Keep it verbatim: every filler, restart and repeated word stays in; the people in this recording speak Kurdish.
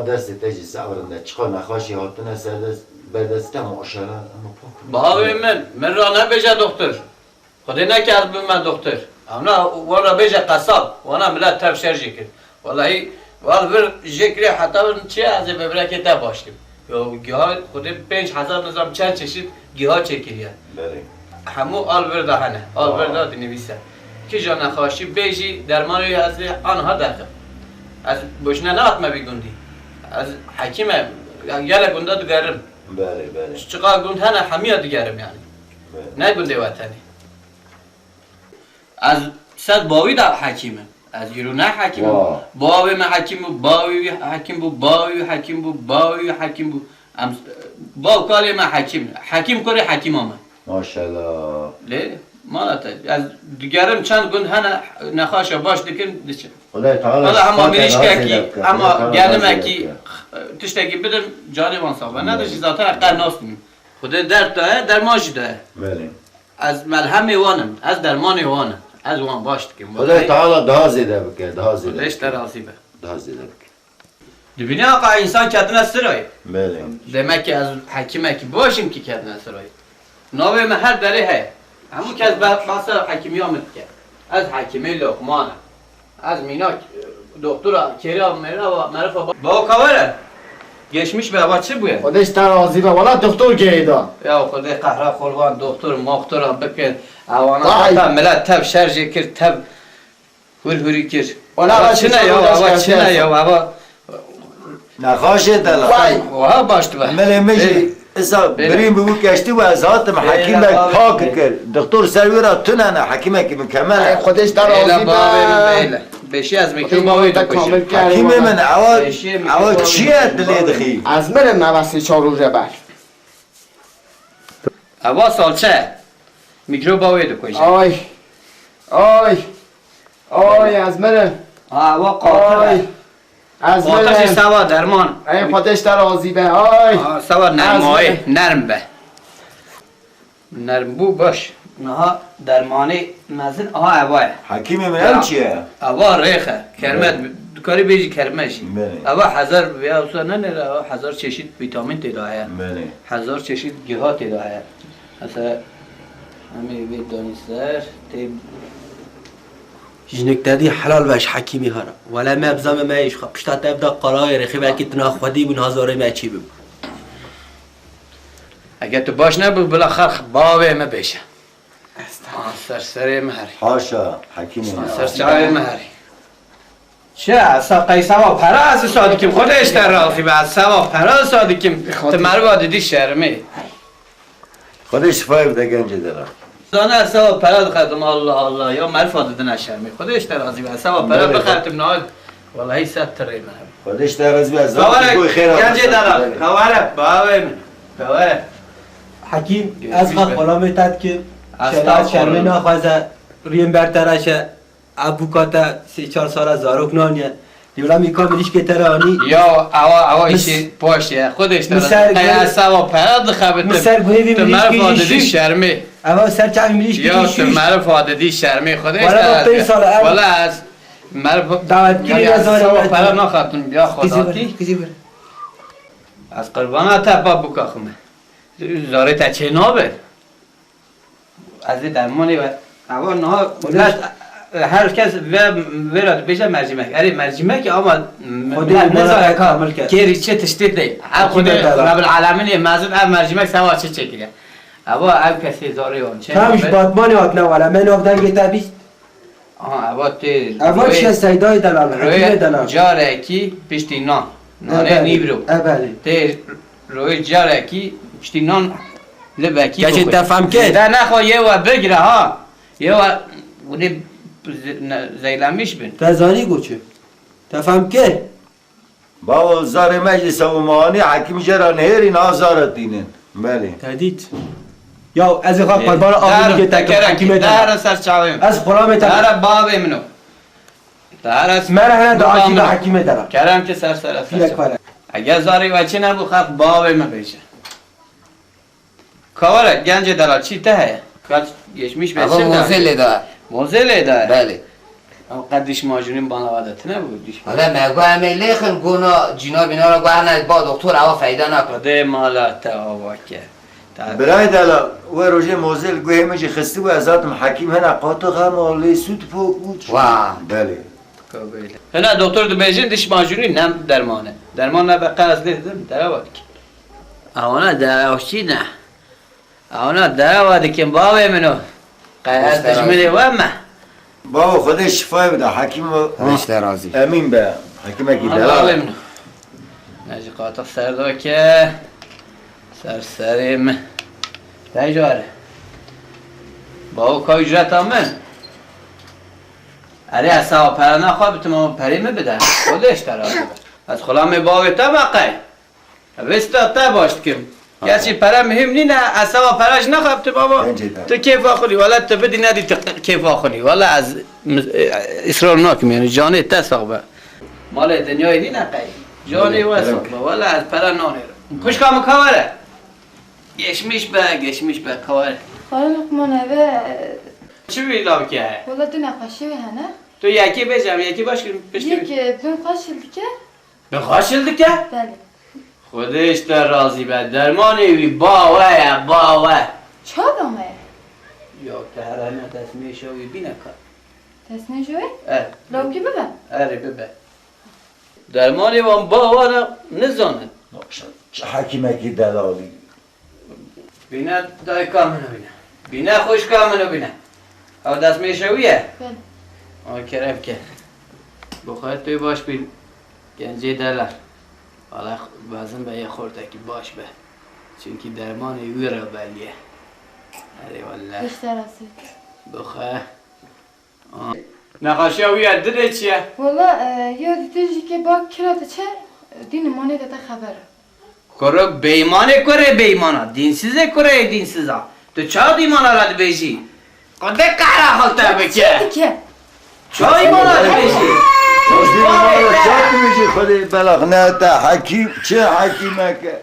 Destê te jî sebirinde, çiqa nexaşî hatine ser dest, ber destê te maşallah, ama pak. Bavê min, min ra nebêje doktor. Xwedê neke ez bibime doktor. Em na, wan ra bêje qesab, wana milet tev şer jê kir. Wellahî, wan vir jê kirê heta vir çi ye, ez ê bebrekê te baş kim. Yo, giha Xwedê pênc hezar nizam çend çeşit giha çêkiriye. Belê. Hemû al vir de hene, al vir de dinivîse. Kîja nexaşî bê jî dermanê wî ez ê anha derxim. Ez boşuna nehatime vî gundî. Ez hekîm im, gelek gunda digerim. Belê, belê. Çiqa gund hene hemiya digerim yani. Belê. Ne gundê we tenê. Ez sed bawî de hekîm im. Ez îro ne hekîm im. Wa. Bavê me hekîm bû, bawê wî hekîm bû, bawê wî hekîm bû, bawê wî hekîm bû. Em, bav kalê me hekîm. Hekîm kurê hekîma me. Maşallah. Lê mala te. Ez digerim çend gund hene nexaşa baş dikin diçin. Xwedayê Teala şifa te daha zêde bike. Xwedayê Teala daha zêde bike. Wela hema gelimekî tiştekî bidim canê wan sax be. Ne de jî zaten qer nasdînim. Xwedê derd daye, derman jî daye. Belê. Ez melhemê wan im, ez dermanê wan im. Ez wan baş dikim. Xwedayê Teala daha zêde bike, daha zêde bike. Xwedê ji te razî be. Daha zêde bike. Dibîne aqa însan ketine sirayê. Belê. Demek ki ez hekîmekî baş im ki ketine sirayê. Navê min her derê heye. Hemû kes be-, behsa hekîmiya min dike. Ez hekîmê Lokman im. Ez mînak, e, doktora, kêra, merifa, merifa ba-, Bawo ka were. Geçmiş be, eva çi bûye? Xwedê ji te razî be. Wela doktor gehê da. Ya Xwedê qehra xwe li van doktor, moxtora bikin. Ewana heta milet tev şer jê kir, tev hûr hûrî kir. Wela eva çi ne ya, eva çi ne ya, eva Nexaşê delal. Vay. Wiha baş dibe. Milê min jî isa birîn bû keştî û ez hatim hekîmek pak kir. Doktor ser wê re tune ne, hekîmekî mukemel e. Xwedê ji te razî be. Bêşî ez mîkroba wê dikujim. Hekîmê min, ewa, ewa çi ye dilê dixî? Ez mirim eva sê çar roj e ber. Eva salçe. Mîkroba wê dikujim. Ay. Ay. Ay, ez mirim. Ha, ewa qatil e. Ay. Ez mirim. Qatil jî sewa derman. Ey, Xwedê ji te razî be. Ay. Ha, sewa nermayê, nerm be. Nerm bû baş. Niha dermanê mezin, aha, eva ye. Hekîmê min ew çi ye? Eva rêx e. Kerme, dikarî bêjî kerme jî. Belê. Eva hezar veya wisa ne ne, eva hezar çeşit vîtamîn tê de heye. Belê. Hezar çeşit giha tê de heye. Mesela, em ê vê danî ser, tê Jinik te dî helal be ji hekîmî hara. Wele me bizame me jî xwe pişta te bida qarayê rêxî belkî tina xwedî bûn hazarê me çî bû. Eger tu baş nebû bila xelq bavê me bêje. Estağfurullah. Ser serê me herî. Haşa, hekîmê me. Ser çavê me herî. Çi, ez sa qey sewa pera ez wisa dikim, Xwedê ji te razî be, ez sewa pera wisa dikim. Tu meriva didî şermê. Xwedê şifayê bide gencê delal. Zane ez sewa pera dixetim, Allah Allah, ya merifa didine şermê. Xwedê ji te razî be, ez sewa pera bixetim nal. Wellahî ser tirê me. Xwedê ji te razî be, ez zane goy xêra gencê delal. Kaware, bavê min. Kaware. Hekîm, ez xwe xulamê te dikim. Şerê naxwaze, riyên ber te reşe. Ev bûka te sê çar sala zarok naniye. Lê wila mîka mirîşkê te re anî. Ya, ewa, ewa îşê paş ye. Xwedê ji te re. Qey ez sewa pera dixebitim. Min ser gunê vî mirîşkê jî şû. Şermê. Ewa ser çavê mirîşkê jî şû. Ya, tu merifa didî şermê. Xwedê ji te re. Wala pênc sala ev. Wala ez merifa. Dawetkirî ya, ez sewa pera naxatim. Ya Xwedatî. Kizî vir. Ez qurbana te ba bûka xwe me. Zarê te çê nabe. Ez ê dermanê we. Ewa niha millet, her kes ve, vê re dibêje mercimek. Erê mercimek ama millet nizane ka kêrî çi tiştê tê. Ev Xwedê Rebbil Alemînê mezin ev mercimek sewa çi çêkiriye. Ewa ev kesê zarê wan çê. Tam ji Batmanê hatine wele. Me nav dengê te bîst. Aha, ewa tê. Ewa çi ye Seydayê delal, Hekîmê delal. Carekî piştî nan. Nanê nîvro. Ebelê. Tê Royê carekî piştî nan li vekî. Keçê te fehm kir? Zêde nexwe yê we bigire ha. Yê we hûnê ze-, ne-, zeylemîş bin. Te zanî ku çi? Te fehm kir? Bawo zarê me jî sewimani hekîm jê re nihêrî niha zare tînin. Belê. Te dît. Ya ez ê xwe qurbana avê ke te hekîmê te. Dere ser çavê min. Ez xulamê te. Dere bavê min o. Dere. Mere hene da akî da hekîmê te re. Kerem ki ser ser ser. Pîlek pare. Eger zarê we çi nebû, xelk bavê me bêje. Kawere, gencê delal çî te heye? Kaç geçmiş be. Ama çi de? Mozelê de. Mozelê de. Belê. Ew qet diş macûnî bana ve de tine bû, diş macûnî. Hele me got em ê lêxin, gona cînabî nara got hene ba doktor ewa feyda nake. Xwedê mala te ava ke. Te Birayê dela, we rojê mozê li guhê min jî xistibû, ez hatim hekîm, hene qatix hema lê sûd pok bû. Wa. Belê. Hina doktor dibêjin diş macûnî ne derman e. Derman nebe qe ez lê didim, derewa dikim. Ewana derewa çi ne? Ewana derewa dikim bavê min o. Qe ez dijminê we me. Bavo, Xwedê şifayê bide, hekîm o. Xwedê ji te razî. Emîn be, hekîmekî delal. Bavê min o. Ne jî qatix ser dake. Ser serê min. Tey care. Bavo ka ücreta min. Erê, ez sawa pera naxwe bitim, ama perê min bide. Xwedê ji te razî be. Ez xulamê bavê te me qey. Vê sta te baş dikim. Gerçi pere muhim nîne, ez sawa pere jî naxwe bitim, ama Bence de. Tu kêfa xwe lî. Wele tu bidî nedî tu kêfa xwe lî. Wele ez mi-, e, îsrar nakim, yani canê te sax be. Malê dinyayê nîne qey. Canê we sax be. Wele ez pere nanêrim. Xwişka min ka were. Geçmiş be, geçmiş be, ka were. Xwara Luqman eve. Çi wî lavkî heye? Wela du nexweşî wî hene. Tu yekê bêje, em yekê baş kirin piştî wî. Yek, e, bin xweş dike. Bin xweş dike? Belê. Xwedê ji te razî be. Dermanê wî bawe ye, bawe. Çawa me ye? Ya te hereme destmêşa wî bîne ka. Destmêşa wî? E. Lawkî bibe? Erê bibe. Dermanê wan bawe ne nizanin. Çi hekîmekî delalî. Bîne dayika min û bîne. Bîne xwişka min û bîne. Ew destmêşe wî ye? Belê. Ew kerem ke. Bi xwe tu baş bî. Gencê delal. Wala mezin be yê xortekî baş be. Çunkî dermanê wî re belî ye. Erê wele. Pişte rastî. Bi xwe. Nexweşiya wî ya din ê çi ye? Wala, e, ya dîtin jî ke bak kira diçe, dîn îmanê de te xeber e. Kuro bêymanê kurê bêymana, dînsizê kurê dînsiza. Tu çawa dîmana re dibêjî? Xwedê qehra xwe te bike. Çi dike? Çawa îmana dibêjî? Çawa dîmana re çawa dibêjî? Xwedê belax ne te hekîm, çi hekîmeke?